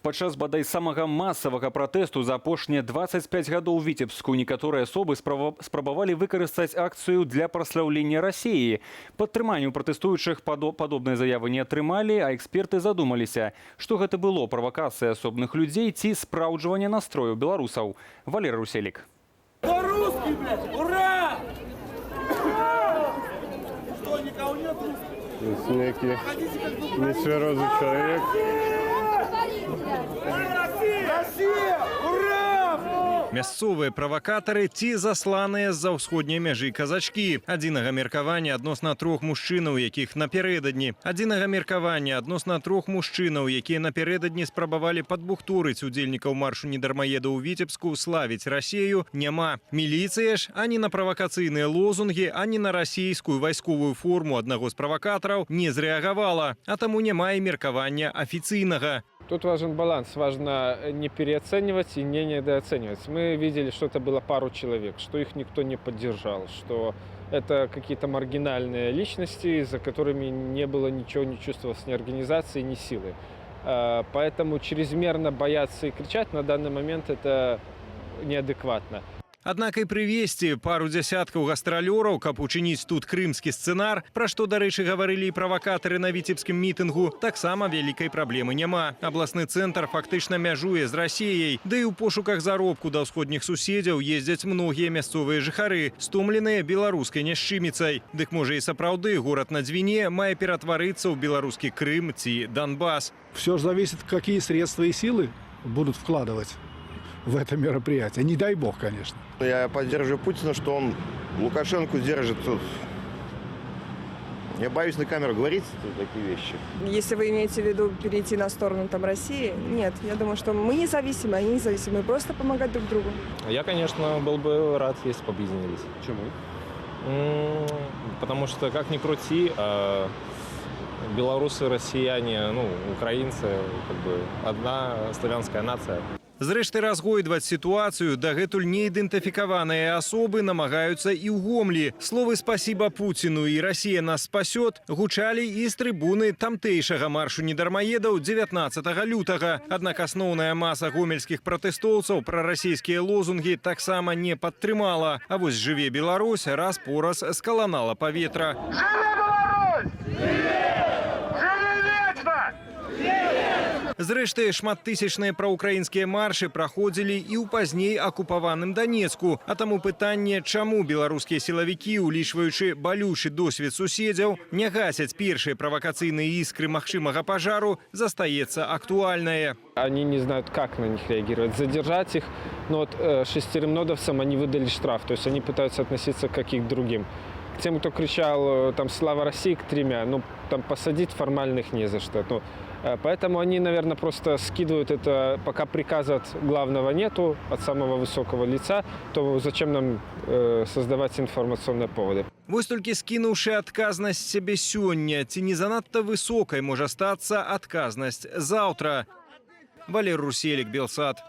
Падчас бадай самага масавага пратэсту за апошнія 25 гадоў у Віцебску некаторыя асобы спрабавалі выкарыстаць акцыю для праслаўлення Расіі. Падтрыманне ў пратэстуючых падобныя заявы не атрымалі, а эксперты задумаліся, што гэта было: правакацыя асобных людзей ці спраўджванне настрою беларусаў. Валера Руселік. Да, русский, блядь! Ура! Что, никого нет русских? Нейкі нецвярозы чалавек. Россия! Россия! Ура! Мясцовыя правакатары ці засланыя з-за ўсходняй мяжы казачкі? Адзінага меркавання адносна трох мужчынаў, якія напярэдадні спрабавалі падбухторыць удзельнікаў маршу недармаедаў у Віцебску славіць Расею, няма. Міліцыя ж ані на правакацыйныя лозунгі, ані на расійскую вайсковую форму аднаго з правакатараў не зрэагавала, а таму няма і меркавання афіцыйнага. Тут важен баланс, важно не переоценивать и не недооценивать. Мы видели, что это было пару человек, что их никто не поддержал, что это какие-то маргинальные личности, за которыми не было ничего, не чувствовалось ни организации, ни силы. Поэтому чрезмерно бояться и кричать на данный момент — это неадекватно. Аднак і прывесці пару дзясяткаў гастралёраў, каб учыніць тут крымскі сцэнар, пра што, дарэчы, гаварылі і правакатары на віцебскім мітынгу, таксама вялікай праблемы няма. Абласны цэнтр фактычна мяжуе з Расеяй, ды і ў пошуках заробку да ўсходніх суседзяў ездзяць многія мясцовыя жыхары, стомленыя беларускай няшчыміцай. Дык можа, і сапраўды горад на Дзвіне мае ператварыцца ў беларускі Крым ці Донбас? Все же зависит, какие средства и силы будут вкладывать в это мероприятие. Не дай бог, конечно. Я поддерживаю Путина, что он Лукашенко держит тут. Я боюсь на камеру говорить такие вещи. Если вы имеете в виду перейти на сторону там России, нет, я думаю, что мы независимы, они независимы, просто помогать друг другу. Я, конечно, был бы рад, если бы объединились. Чаму? Потому что, как ни крути, белорусы, россияне, ну, украинцы, как бы одна славянская нация. Зрэшты, разгойдваць сітуацыю дагэтуль неідэнтыфікаваныя асобы намагаюцца і ў Гомлі. Словы «Спасибо Путину» і «Россия нас спасет» гучалі і з трыбуны тамтэйшага маршу недармаедаў 19 лютага. Аднак асноўная маса гомельскіх пратэстоўцаў прарасійскія лозунгі таксама не падтрымала. А вось «Жыве Беларусь» раз-пораз скаланала паветра. Жыве Беларусь! Жыве вечна! Зрэшты, шматтысячныя праўкраінскія маршы праходзілі і ў пазней акупаваным Данецку. А таму пытанне, чаму беларускія сілавікі, улічваючы балючы досвед суседзяў, не гасяць першыя правакацыйныя іскры магчымага пажару, застаецца актуальнае. Они не знают, как на них реагировать. Задержать их, ну вот шестерым нодовцам они выдали штраф, то есть они пытаются относиться как и к другим. К тем, кто кричал там «Слава России», к тремя, ну там посадить формально их не за что. Ну, поэтому они, наверное, просто скидывают это, пока приказа от главного нету, от самого высокого лица, то зачем нам создавать информационные поводы? Вось толькі, скінуўшы адказнасць з сябе сёння, ці не занадта высокай можа стацца адказнасць заўтра? Валер Руселік, Белсат.